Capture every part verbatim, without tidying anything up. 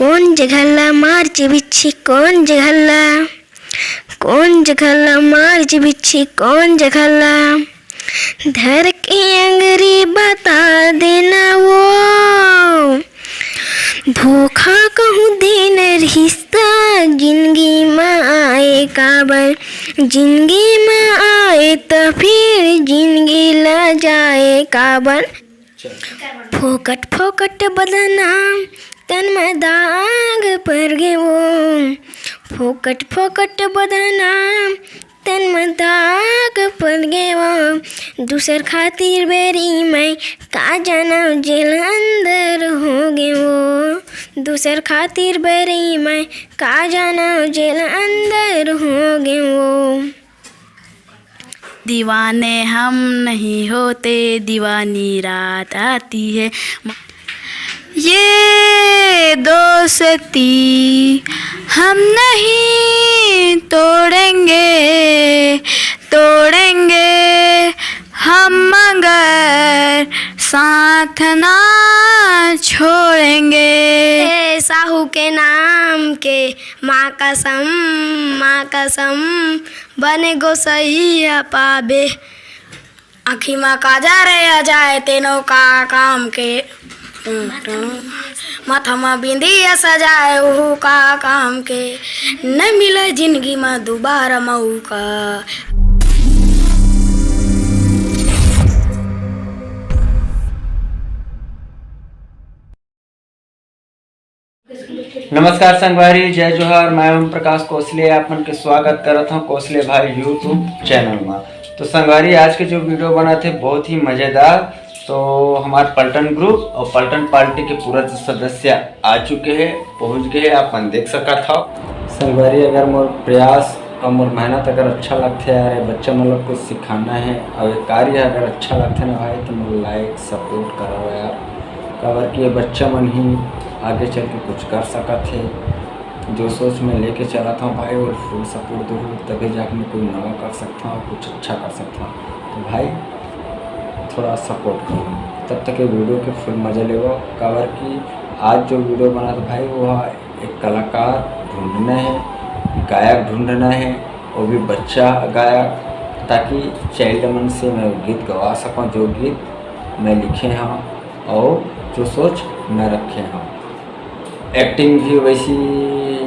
कोन जगह ला मारिच बिच्छी, कोन जगह ला, कोन जगह ला मारिच बिच्छी, कोन जगह ला। धर के अंगरी बता देना वो, धोखा कहूँ देना रिश्ता, जिंदगी म आए काबर, जिंदगी म आए त फिर जिंदगी ला जाए काबर। फोकट फोकट बदनाम, तन में दाग पर गे वो। फोकट फोकट बदनाम, तन में दाग पर गे वो। दूसर खातिर बेरी मैं का जानव जेल अंदर हो गे वो। दूसर खातिर बेरी मैं का जानव जेल अंदर हो गे वो। दीवाने हम नहीं होते, दीवानी रात आती है। ये दोस्ती हम नहीं तोड़ेंगे, तोड़ेंगे हम मगर साथ ना छोड़ेंगे। ए साहू के नाम के माँ कसम, माँ कसम, बने गोसइया पाबे। आँखी म काजर आ जाए तेनो का काम के। टुन, टुन। माथा म बिंदिया सजाए उहू का काम के। न मिले जिंदगी म दोबारा मौका। नमस्कार संगवारी, जय जोहार। मैं ओम प्रकाश कोसले, आप मन के स्वागत करत हूँ कोसले भाई YouTube चैनल में। तो संगवारी, आज के जो वीडियो बना थे बहुत ही मजेदार। तो हमार पलटन ग्रुप और पलटन पार्टी के पूरा जो सदस्य आ चुके हैं, पहुँच गए हैं, आप मन देख सकत हव। संगवारी, अगर मोर प्रयास और मोर मेहनत अगर अच्छा लगथे यार, ये बच्चा मन ला कुछ सिखाना है और ये कार्य अगर अच्छा लगथे ना भाई, तो मोर लाइक सपोर्ट कराओ यार, काबर कि ये बच्चा मन ही आगे चल के कुछ कर सकत हे। जो सोच मैं लेके चलत हूँ भाई, वो फुल सपोर्ट दूँ, तभी जाके मैं कोई नवा कर सकता हूँ, कुछ अच्छा कर सकता हूँ। तो भाई थोड़ा सपोर्ट करो, तब तक ये वीडियो के फुल मजा लेवो, काबर कि आज जो वीडियो बना था भाई, वो एक कलाकार ढूंढना है, गायक ढूंढना है, वो भी बच्चा गायक, ताकि चाइल्ड मन से मैं गीत गवा सकूँ, जो गीत मैं लिखे हूँ और जो सोच मैं रखे हूँ। एक्टिंग भी वैसी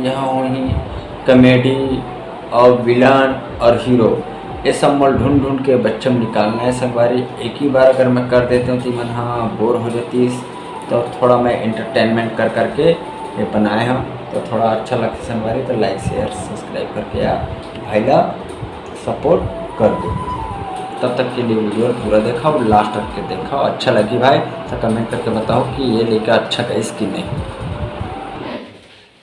यहाँ होही, कॉमेडी और विलन और हीरो, ये सब मोल ढूंढ ढूंढ के बच्चा में निकालना है संगवारी। एक ही बार अगर मैं कर देता हूँ तो मन हाँ बोर हो जातीस, तो थोड़ा मैं एंटरटेनमेंट कर करके ये बनाए हूँ, तो थोड़ा अच्छा लगता संगवारी। तो लाइक शेयर सब्सक्राइब करके यार भाई ला सपोर्ट कर दो। तब तक के लिए वीडियो पूरा देखा और लास्ट तक के देखा, अच्छा लगी भाई तो कमेंट करके बताओ कि ये लइका अच्छा गाइस कि नहीं।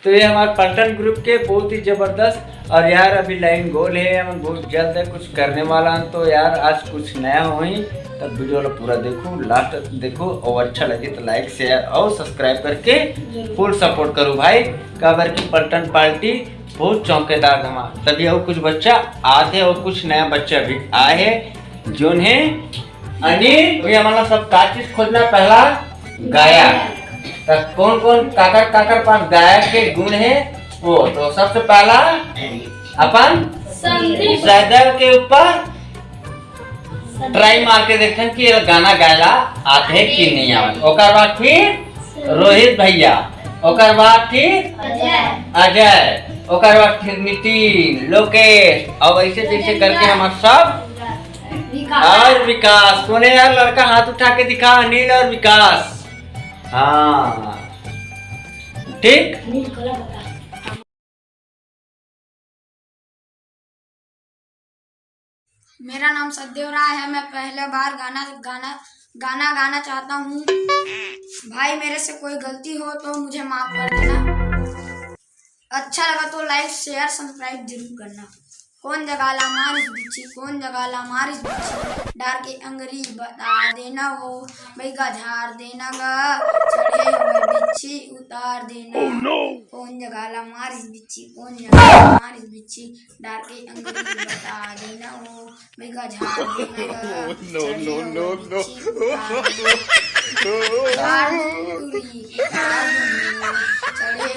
तो ये हमारे पलटन ग्रुप के बहुत ही जबरदस्त। और यार अभी लाइन गोल है, हम बहुत जल्द है कुछ करने वाला हन। तो यार आज कुछ नया होही, तब वीडियो ला पूरा देखो, लास्ट तक देखो और अच्छा लगे तो लाइक शेयर और सब्सक्राइब करके फुल सपोर्ट करो भाई, काबर की पलटन पार्टी बहुत चौकेदार धमाल। तभी और कुछ बच्चा आते और कुछ नया बच्चा भी आए है, जोन है अनिल, भैया हमारा सब का चीज खोजना पहला गायक। तो कौन कौन काकर काकर पास गायक के गुण है वो, तो सबसे पहला अपन संदीप। सैदल के ऊपर ट्राई मार के देखन कि ये गाना गायला आते है कि नहीं आवे। ओकर बाद फिर रोहित भैया, ओकर बाद फिर अजय। अजय, ओकर बाद फिर नितिन, लोकेश, और ऐसे जैसे करके हमार सब विकास। और विकास। कोने यार लड़का हाथ उठा के दिखा, अनिल और विकास। हाँ, ठीक। मेरा नाम सतदेव राय है। मैं पहले बार गाना गाना गाना गाना चाहता हूँ। भाई, मेरे से कोई गलती हो तो मुझे माफ कर देना। अच्छा लगा तो लाइक शेयर सब्सक्राइब जरूर करना। कोन जगह ला मारिस बिच्छी, कोन जगह ला मारिस बिच्छी, डार के अंगरी बता देना वो, बैगा झार देना गा, चढ़े हुए बिच्छी उतार देना। कोन जगह ला मारिस बिच्छी, कोन जगह ला मारिस बिच्छी, डार के अंगरी बता देना वो, बैगा झार देना गा, चढ़े हुए बिच्छी उतार देना। झार दूंगी, झार दूंगी, चढ़े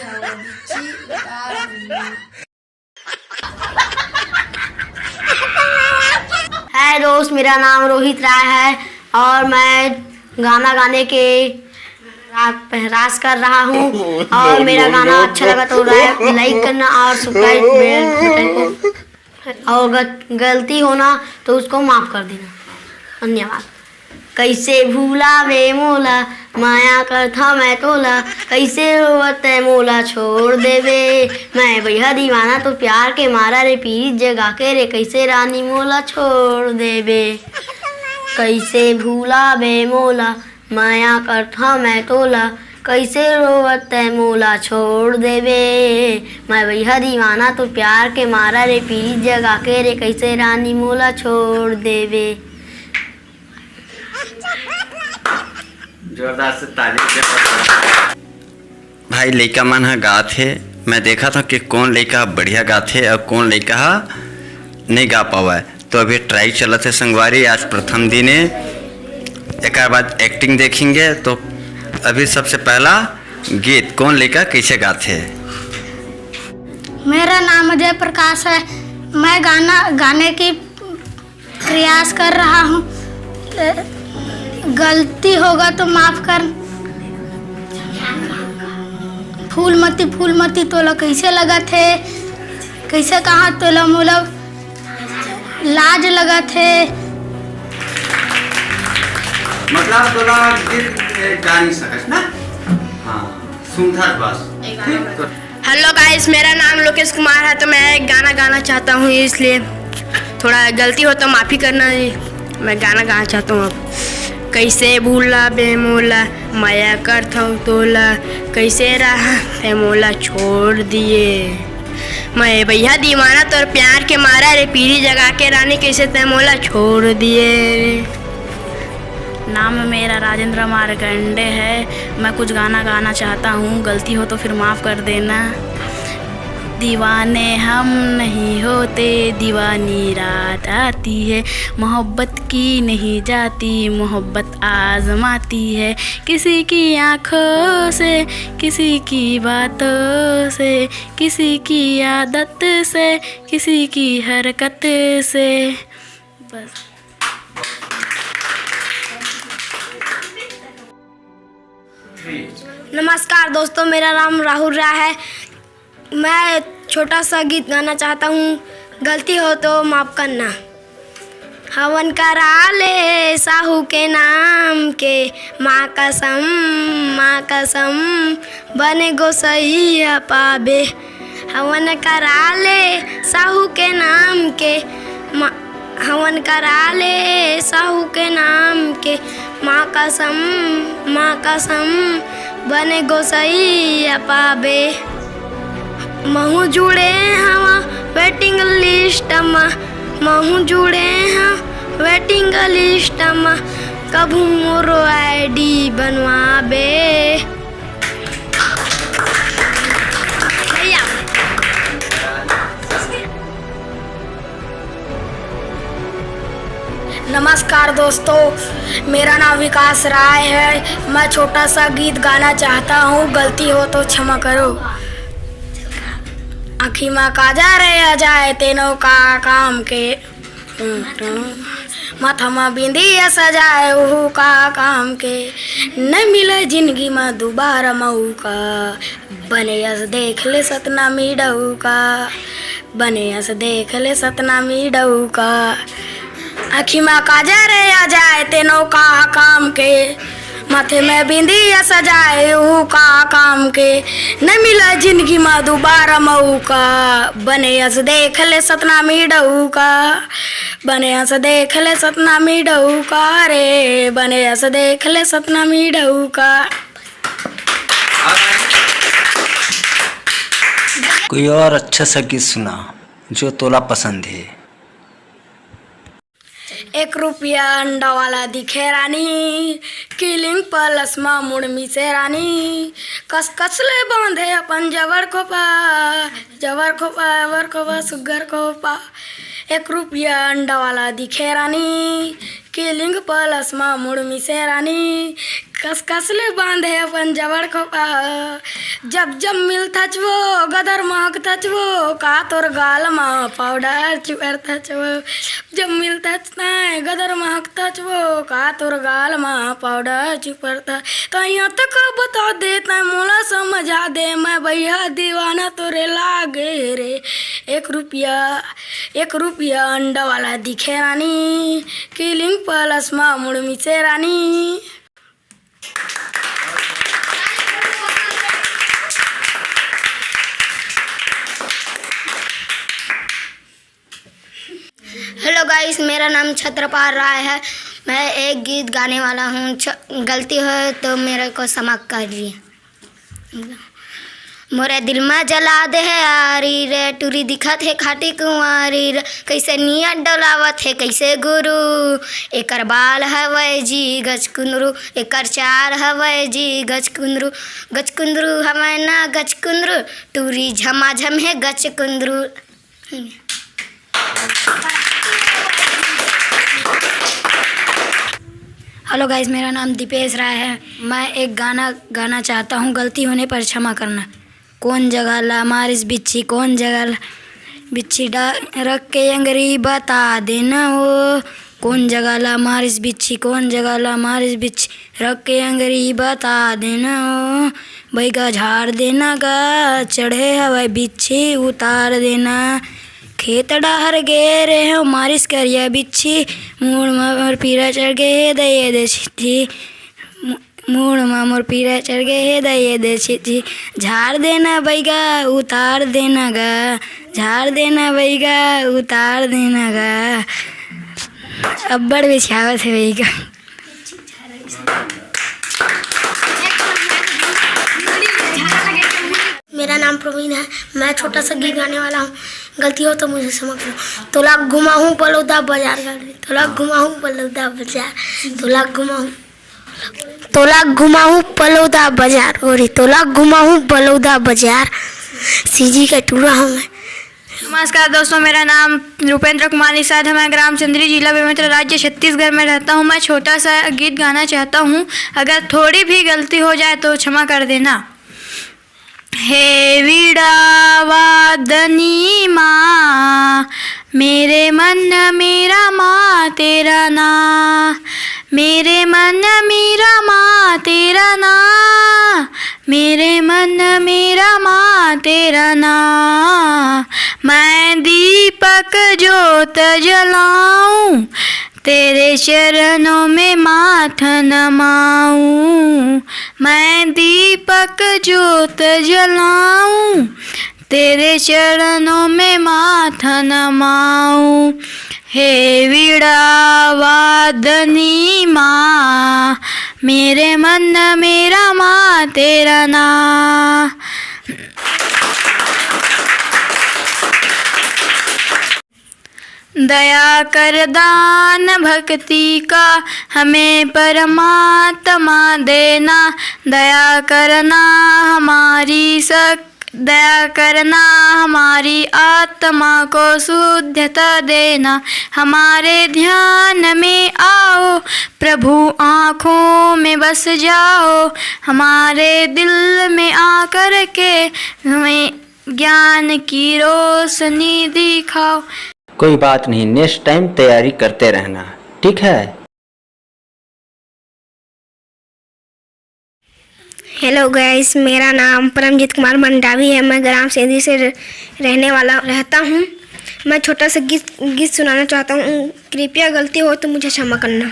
मेरा नाम रोहित राय है और मैं गाना गाने के प्रयास कर रहा हूँ। और मेरा गाना अच्छा लगा तो लाइक करना और सब्सक्राइब बेल बटन को, और गलती होना तो उसको माफ कर देना। धन्यवाद। कैसे भूलाबे मोला, माया करथा मैं तोला, कैसे रोवत तै मोला छोड़ देबे। मैं बइहा दीवाना तो प्यार के मारा रे, पीरित जगा के रे, कैसे रानी मोला छोड़ देबे। कैसे भूलाबे मोला, माया करथा मैं तोला, कैसे रोवत तै मोला छोड़ देबे। मैं बइहा दीवाना तो प्यार के मारा रे, पीरित जगा के रे, कैसे रानी मोला छोड़ देबे। जोरदार से ताली। भाई, लइका मन ह गात हे, मैं देखत हव कि कोन लइका ह बढ़िया गात हे अउ कोन लइका ह नइ गा पावय। तो अभी ट्राई चलत हे संगवारी, आज प्रथम दिन हे, एकर बाद एक्टिंग देखेंगे। तो अभी सबसे पहला गीत, कोन लइका कइसे गात हे? मेरा नाम अजय प्रकाश है। मैं गाना गाने की प्रयास कर रहा हूँ। गलती होगा तो माफ कर। फूलमती, फूलमती तोला कैसे लगत हे, कैसे कहा तोला मोला लाज लगत हे। मतलब तोला गीत गा नहीं सकस ना? हाँ, सुनथस बस। ठीक तो हेलो गाइस, मेरा नाम लोकेश कुमार है। तो मैं एक गाना गाना चाहता हूँ, इसलिए थोड़ा गलती हो तो माफ़ी करना जी। मैं गाना गाना चाहता हूँ अब। कैसे भूलाबे मोला, माया करथव तोला, कैसे राह तै मोला छोड़ दिए। मैं बइहा दीवाना तोर प्यार के मारा रे, पीरित जगा के रानी, कैसे तै मोला छोड़ दिए। नाम मेरा राजेंद्र मार्कंडे है। मैं कुछ गाना गाना चाहता हूँ, गलती हो तो फिर माफ़ कर देना। दीवाने हम नहीं होते, दीवानी रात आती है, मोहब्बत की नहीं जाती, मोहब्बत आजमाती है, किसी की आंखों से, किसी की बातों से, किसी की आदत से, किसी की हरकत से। बस। नमस्कार दोस्तों, मेरा नाम राहुल राय है। मैं छोटा सा गीत गाना चाहता हूँ, गलती हो तो माफ़ करना। हवन करा ले साहू के नाम के, माँ कसम, माँ कसम, बने गोसैया पाबे। हवन करा ले साहू के नाम के, मा-, हवन करा ले साहू के नाम के, माँ कसम, माँ कसम, बने गोसैया पाबे। महूँ जुड़े हवा waiting list म, महूँ जुड़े हवा waiting list म, कभू मोरो ID बनवाबे। भैया। नमस्कार दोस्तों, मेरा नाम विकास राय है। मैं छोटा सा गीत गाना चाहता हूँ, गलती हो तो क्षमा करो। आँखी मा काजर आ जाए तेनो का काम के, माथा मा बिंदिया सजाए उहू का काम के, न मिले जिंदगी मा दोबारा मौका, बने अस देख ले सतनामी डौका। बने अस देख ले सतनामी डौका। आँखी मा काजर आ जाए तेनो का काम के, माथे में बिंदिया सजाए ऊ का काम के, न मिले जिंदगी मा दोबारा मौका। बने अस देख ले सतनामी डौका, बने अस देख ले सतनामी डौका रे, बने अस देख ले सतनामी डौका। कोई और अच्छा सा गीत सुना जो तोला पसंद है। एक रुपया अंडा वाला दिखे रानी, किलिंग प्लस मा मुड़ मिसे रानी, कस कस ले बांधे अपन जबर खोपा, जबर खोपा, जबर खोपा, सुग्घर खोपा। एक रुपया अंडा वाला दिखे रानी, किलिंग प्लस मा मुड़ मिसे रानी, कस कस ले बांधे अपन जबड़ खोपा। जब जब मिलथच वो, गदर महकथच वो, का तोर गाल मा पाउडर चिपरथच वो। जब मिलता तय गदर महकता वो, का तोर गाल मा पाउडर चिपरता। तैं यहाँ तक बता दे, तैं मोला समझा दे, मैं भैया दीवाना तोरे लागे रे। एक रुपया, एक रुपया अंडा वाला दिखे रानी, किलिंग प्लस मा मुड़ मिचे रानी। हेलो गाइस, मेरा नाम छत्रपाल राय है। मैं एक गीत गाने वाला हूँ। छ-, गलती हो तो मेरे को क्षमा करिए। मोरे दिल मा जला दे हे आरी रे, टूरी दिखत हे खाटी कुंवारी रे, कैसे नियत डोलावत हे कैसे गुरु। एकर बाल हवय जी गजकुंदरू, एकर चाल हवय जी गजकुंदरू, गजकुंदरू हवय ना गजकुंदरू, टूरी झमाझम हे गजकुंदरू। हेलो गाइस, मेरा नाम दीपेश राय है। मैं एक गाना गाना चाहता हूँ, गलती होने पर क्षमा करना। कोन जगह ला मारिस बिच्छी, कोन जगह ला बिच्छी डा-, रख के अंगरी बता देना वो। कोन जगह ला मारिस बिच्छी, कोन जगह ला मारिस बिच्छी, रख के अंगरी बता देना वो। बैगा झाड़ देना गा, चढ़े हवय बिच्छी उतार देना। खेत डाहर गे रेहेंव मारिस करिया बिच्छी, मूड़ म मोर पीरा चढ़ गे हे दइए दे छिच्छी। मू-, मूड़ म मोर पीरा चढ़ गे हे दइए दे छिच्छी। झाड़ देना बैगा उतार देना गा, झाड़ देना बैगा उतार देना गा। अब्बड़ बिछावत हे बैगा। मेरा नाम प्रवीण है, मैं छोटा सा गीत गाने वाला हूँ। गलती हो तो मुझे क्षमा करो। तोला घुमाहूँ बलौदा बाजार गाड़ी, तोला घुमाहूँ बलौदा बाजार, तोला घुमाहूँ, तोला घुमाहूँ बलौदा बाजार, ओरे तोला घुमाहूँ बलौदा बाजार। सीजी का टूरा हूँ मैं। नमस्कार दोस्तों, मेरा नाम रूपेंद्र कुमार निषाद है। मैं ग्राम चंदरी, जिला बेमेतरा, राज्य छत्तीसगढ़ में रहता हूँ। मैं छोटा सा गीत गाना चाहता हूँ। अगर थोड़ी भी गलती हो जाए तो क्षमा कर देना। हे वीणा वादनी माँ, मेरे मन मेरा माँ तेरा ना, मेरे मन मेरा माँ तेरा ना, मेरे मन मेरा माँ तेरा ना। मैं दीपक जोत जलाऊं, तेरे चरणों में माथ नमाऊं। मैं दीपक जोत जलाऊं, तेरे चरणों में माथ नमाऊं। हे वीणा वादनी माँ, मेरे मन मेरा माँ तेरा ना। दया कर दान भक्ति का हमें परमात्मा देना, दया करना हमारी सक-, दया करना हमारी आत्मा को शुद्धता देना, हमारे ध्यान में आओ प्रभु, आँखों में बस जाओ, हमारे दिल में आकर के हमें ज्ञान की रोशनी दिखाओ। कोई बात नहीं, नेक्स्ट टाइम तैयारी करते रहना, ठीक है? हेलो गाइस, मेरा नाम परमजीत कुमार मंडावी है। मैं ग्राम सेंधी से र-, रहने वाला रहता हूँ। मैं छोटा सा गीत गीत सुनाना चाहता हूँ। कृपया गलती हो तो मुझे क्षमा करना।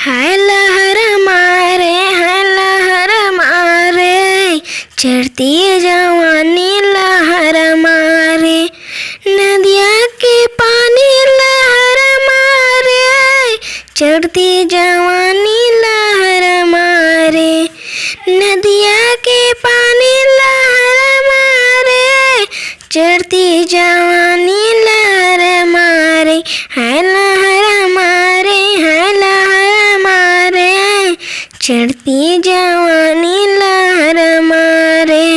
हाय लहर मारे, हाय लहर मारे, चढ़ती जवानी लहर मारे, नदिया के पानी लहर मारे, चढ़ती जवानी लहर मारे, नदिया के पानी लहर मारे, चढ़ती जवानी लहर मारे, हाय लहर मारे, हाय लहर मारे, चढ़ती जवानी लहर मारे।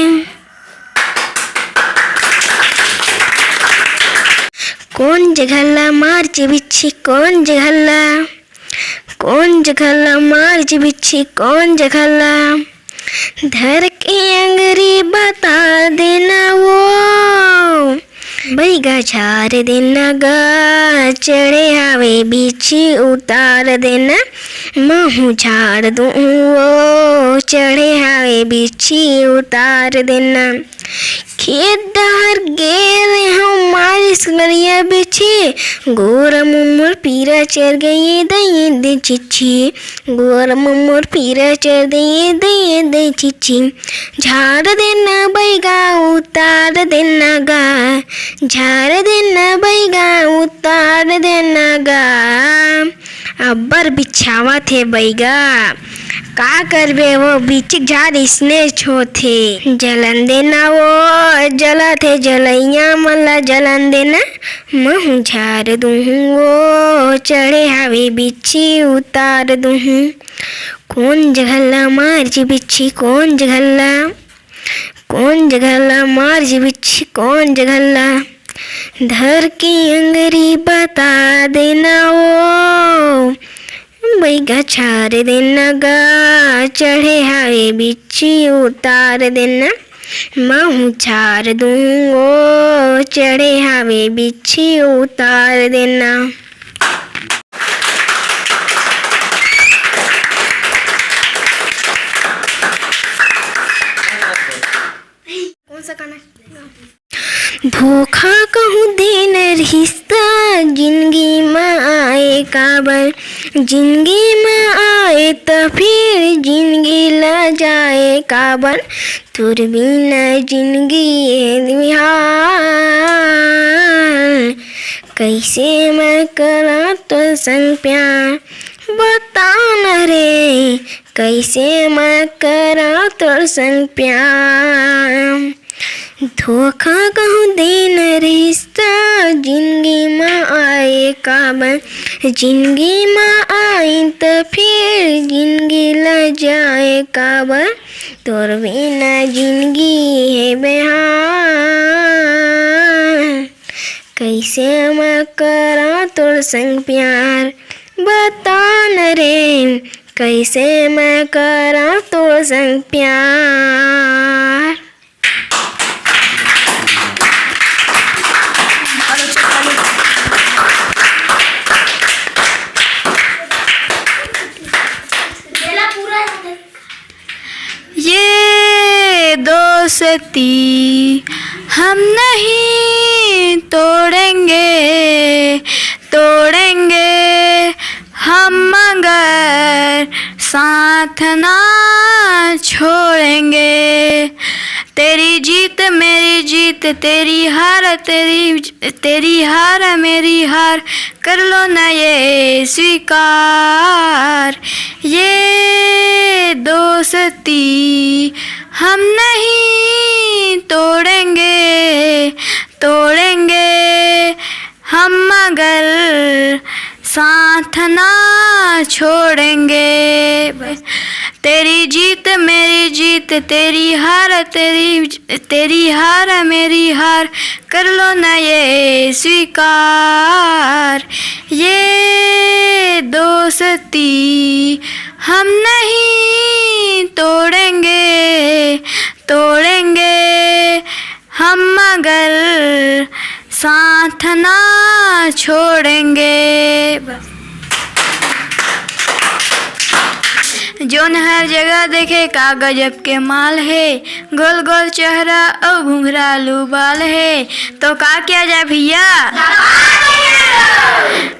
कोन जगह ला मारिस बिच्छी, कोन जगह ला, कोन जगह ला मारिस बिच्छी, कोन जगह ला धर के अंगरी बता देना वो। बइगा झार देना गा, चढ़े हावे बिच्छी उतार देना, महूँ झार दूँ ओ, चढ़े हावे बिच्छी उतार देना। खेत डहर गे रेहेंव, मारिस करिया बिच्छी, गोड़ म मोर पीरा चढ़ गे ये दई ये दई छिछी, गोड़ म मोर पीरा चढ़ गे ये दई ये दई छिछी। झार देना बइगा उतार देना गा, झार देना बइगा उतार देना गा। अब्बड़ बिच्छावत हे बइगा, का करबे, वो बिच्छी के झार इसनेच होथे। जलन देना वो, जलत हे जलइया मन ला जलन देना, महूँ झार दूँ ओ, चढ़े हावे बिच्छी उतार दूँ। कोन जगह ला मारिस बिच्छी, कोन जगह ला, कोन जगह ला मारिस बिच्छी, कोन जगह ला, धर के अंगरी बता देना ओ। बइगा झार देना गा, चढ़े हावे बिच्छी उतार देना, महूँ झार दूँ ओ, चढ़े हावे बिच्छी उतार देना। कौन सा गाना है? धोखा कहूँ देन रिहिस त जिनगी म आए काबर, जिनगी म आए त फिर जिनगी ल जाए काबर, तोर बिना जिनगी हे बेहाल। कइसे मैं करा तोर संग प्यार, बता न रे, कइसे मैं करा तोर संग प्यार। धोखा कहूँ देन रिहिस त जिनगी म आए काबर, जिनगी म आए त फिर जिनगी ल जाए काबर, तोर बिना जिनगी हे बेहाल। कइसे मैं करा तोर संग प्यार, बता न रे, कइसे मैं करा तोर संग प्यार। ये दोस्ती हम नहीं तोड़ेंगे, तोड़ेंगे हम मगर साथ ना छोड़ेंगे। तेरी जीत मेरी जीत, तेरी हार तेरी, तेरी हार मेरी हार, कर लो ना ये स्वीकार। ये दोस्ती हम नहीं तोड़ेंगे, तोड़ेंगे हम मगर साथ ना छोड़ेंगे। तेरी जीत मेरी जीत, तेरी हार तेरी, तेरी हार मेरी हार, कर लो ना ये स्वीकार। ये दोस्ती हम नहीं तोड़ेंगे, तोड़ेंगे हम मगर साथ ना छोड़ेंगे। जोन हर जगह देखे का गजब के माल हे, गोल गोल चेहरा अउ घुंघरालू बाल हे, तो का किया जाए भैया?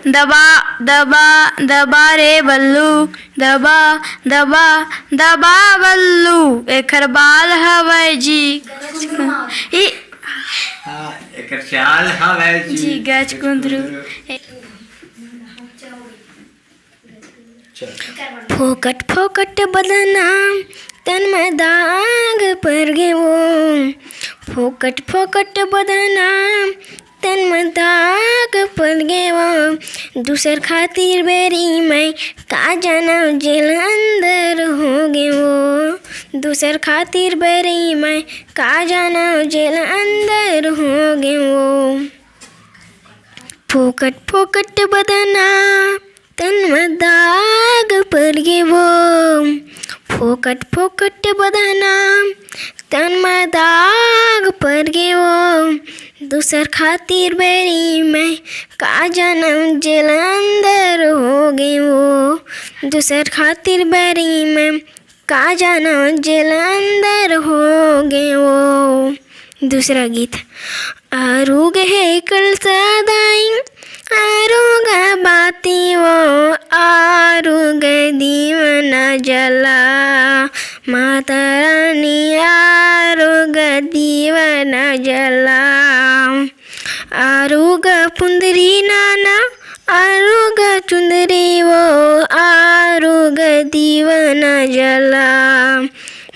दबा, दबा, दबा रे बल्लू, दबा, दबा, दबा बल्लू, एखर बाल हवय जी। ई हाँ, एकर चाल हवय जी। जी, गज कुंदरू। चल। फोकट फोकट बदनाम, तन में दाग पर गे वो। फोकट फोकट बदनाम, तन में दाग पर गे वो। दूसर खातिर बेरी मैं का जानव जेल अंदर हो गे वो। दूसर खातिर बेरी मैं का जानव जेल अंदर हो गे वो। फोकट फोकट बदनाम, तन म दाग पर गे वो। फोकट फोकट बदनाम, तन म दाग पर गे वो। दूसर खातिर बैरी मैं, का जानव जेल अंदर हो गे वो। दूसर खातिर बैरी मैं, का जानव जेल अंदर हो गे वो। दूसरा गीत। आरुग हे कल सदाई, आरुग बाती वो, आरुग दीवन जला। माता रानी आरुग दीवन जला। आरुग पुंदरी नाना, आरुग चुंदरी वो, आरुग दीवन जला।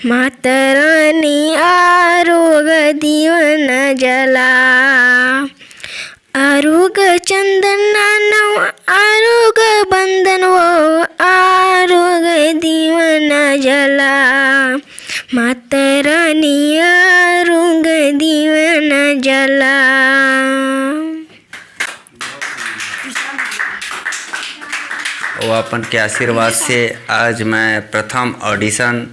माता रानी आरुग दीवन जला। आरुग चंदन नानव, आरुग बंदन वो, आरुग दीवन जला। माता रानी आरुग दीवन जला। वो अपन के आशीर्वाद से आज मैं प्रथम ऑडिशन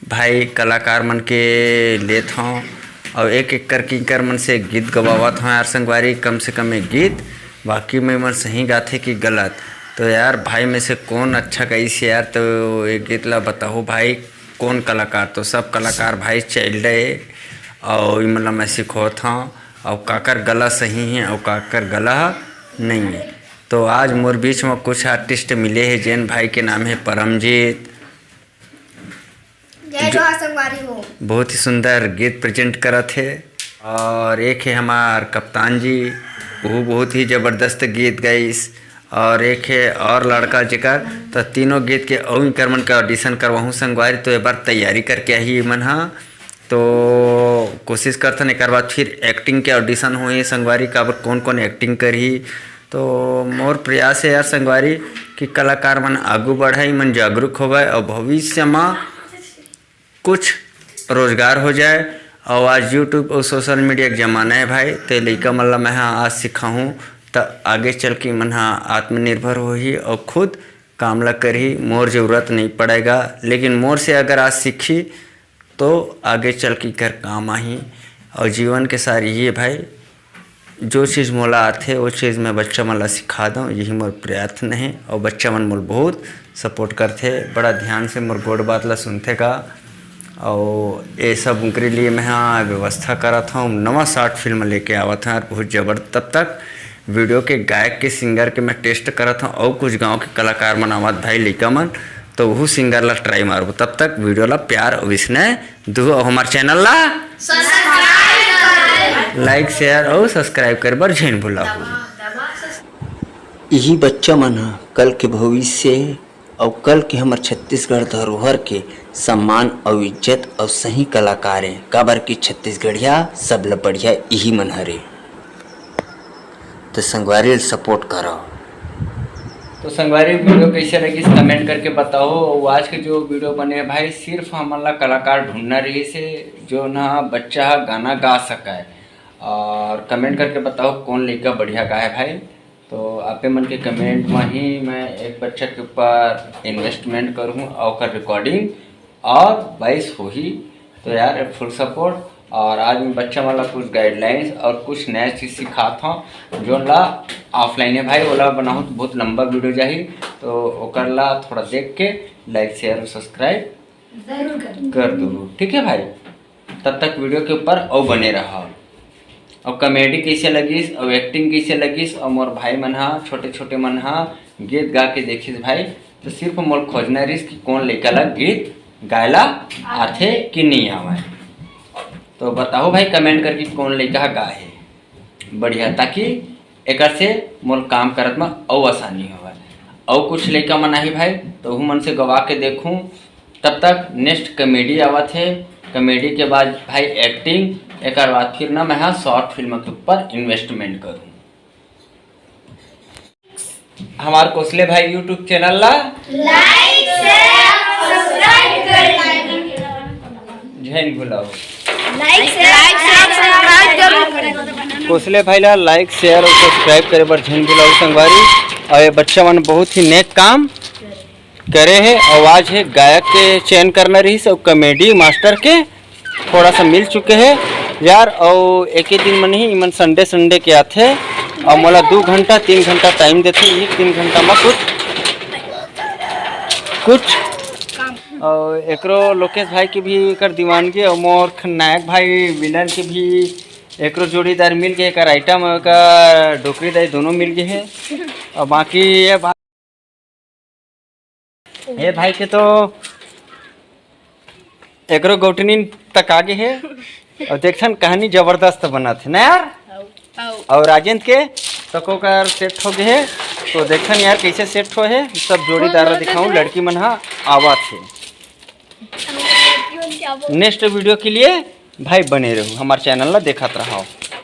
भाई कलाकार मन के लेत हौं, अउ एक एक करके इंकर मन से गीत गवावत हौं यार संगवारी। कम से कम एक गीत, बाकी में मन सही गाथे कि गलत। तो यार भाई में से कौन अच्छा गाइस यार, तो एक गीत ला बताहू भाई, कौन कलाकार? तो सब कलाकार भाई चाइल्ड है, अउ इमन ला मैं सिखोत हौं, अउ काकर गला सही है अउ काकर गला नहीं है। तो आज मोर बीच में कुछ आर्टिस्ट मिले हैं, जेन भाई के नाम है परमजीत, जय जो जोहार संगवारी हो। बहुत ही सुंदर गीत प्रेजेंट करत हे। और एक है हमार कप्तान जी, वो बहुत ही जबरदस्त गीत गाइस। और एक है और लड़का जेकर, तो तीनों गीत के अउ इंकर मन के ऑडिशन करवाहूँ संगवारी। तो एक बार तैयारी करके आही मन हा, तो कोशिश करथन एकर बाद फिर एक्टिंग के ऑडिशन होही संगवारी, काबर कौन कौन एक्टिंग करही। तो मोर प्रयास है यार संगवारी कि कलाकार मन आगू बढ़े, मन जागरूक होवे और भविष्य में कुछ रोजगार हो जाए। और आज यूट्यूब और सोशल मीडिया के जमाना है भाई, तो लइका मन ला मैं हा आज सिखाहूँ, तो आगे चल के मन हा आत्मनिर्भर होही और खुद काम ला करही। मोर जरूरत नहीं पड़ेगा, लेकिन मोर से अगर आज सीखी तो आगे चल के कर काम आही। और जीवन के सार ये भाई, जो चीज़ मोला आथे, वो चीज़ मैं बच्चा मन ला सिखा दऊँ, यही मोर प्रयत्न हे। और बच्चा मन मोला बहुत सपोर्ट करथे, बड़ा ध्यान से मोर गोठ बात ला सुनथे का। और ये सब उनके लिए मैं हा व्यवस्था करत हूँ, नवा शॉर्ट फिल्म लेके आवत हूँ यार, बहुत जबर। तब तक वीडियो के गायक के सिंगर के मैं टेस्ट करत हूँ, और कुछ गाँव के कलाकार मन आवत भाई लइका मन, तो वहू सिंगर ला ट्राई मारबो। तब तक वीडियो ला प्यार और विस्नय दू, और हमार चैनल ला लाइक, शेयर और सब्सक्राइब करे बर झन भुलाहू। इही बच्चा मन ह कल के भविष्य हे, अउ कल के हमर छत्तीसगढ़ धरोहर के सम्मान अउ इज्जत अउ सही कलाकार हे, काबर कि छत्तीसगढ़िया सबले बढ़िया इही मन हरे। तो संगवारी ल सपोर्ट करव। तो संगवारी, वीडियो कैसे लगिस कमेंट करके बताओ। और आज के जो वीडियो बने हे भाई, सिर्फ हमन ला कलाकार ढूंढना रहिस हे, जो ना बच्चा ह गाना गा सकय। और कमेंट करके बताओ कौन लइका बढ़िया गाए भाई। तो आपे मन के कमेंट में ही मैं एक बच्चा के ऊपर इन्वेस्टमेंट करूँ और ओकर रिकॉर्डिंग और वॉइस होही। तो यार, फुल सपोर्ट। और आज मैं बच्चा मन ला कुछ गाइडलाइंस और कुछ नया चीज़ सिखात हूँ, जोन ला ऑफलाइन है भाई, ओला बनाहूँ तो बहुत लंबा वीडियो जाही। तो ओकर ला थोड़ा देख के लाइक, शेयर और सब्सक्राइब जरूर कर। कर दो, ठीक है भाई। तब तक वीडियो के ऊपर अउ बने रहा। और कॉमेडी कैसे लगिस और एक्टिंग कैसे लगिस, और मोर भाई मन हा, छोटे छोटे मन हा गीत गा के देखिस भाई, तो सिर्फ मोर खोजना रहिस कि कौन लइका ला गीत गायला आथे कि नहीं आवे। तो बताओ भाई कमेंट करके कौन लइका हा गाए हे बढ़िया, ताकि एकर से मोर काम करत में अउ आसानी होवे। अउ कुछ लइका मन आही भाई, तो ओहू मन से गवा के देखूँ। तब तक नेक्स्ट कॉमेडी आवत हे, कॉमेडी के बाद भाई एक्टिंग, एकर बाद फिर ना मैं हा शॉर्ट फिल्म के ऊपर इन्वेस्टमेंट करूँ। हमार कोसले भाई यूट्यूब चैनल ला लाइक, शेयर, सब्सक्राइब करें। झन भुलाओ। लाइक, शेयर, सब्सक्राइब करें। कोसले भाई ला लाइक, शेयर और सब्सक्राइब करे बर झन भुलाओ संगवारी। और ये बच्चा मन बहुत ही नेक काम करे हे। और आज हे गायक के चयन करना रहिस और कॉमेडी मास्टर के थोड़ा सा मिल चुके हे। यार, अउ एके दिन म नहीं, इमन संडे संडे के आथे, अउ मोला दू घंटा तीन घंटा टाइम देथे। एक तीन घंटा म कुछ कुछ अउ एकरो लोकेश भाई के भी एकर दीवानगी, अउ मोर खलनायक भाई विलन के भी एकरो जोड़ीदार मिल गे, एकर आइटम, एकर डोकरी दाई दोनों मिल गे हे। अउ बाकी ये भाई, ये भाई के तो एकरो गौटनी तक आ गे हे। अउ देखथन, कहानी जबरदस्त बनत हे ना यार। अउ राजेंद्र के तको कर सेट हो गे हे, तो देखथन यार कैसे सेट हो हे। सब जोड़ीदार ला दिखाऊं, लड़की मन हा आवत हे। नेक्स्ट वीडियो के लिए भाई बने रहू, हमार चैनल ला देखत रहो।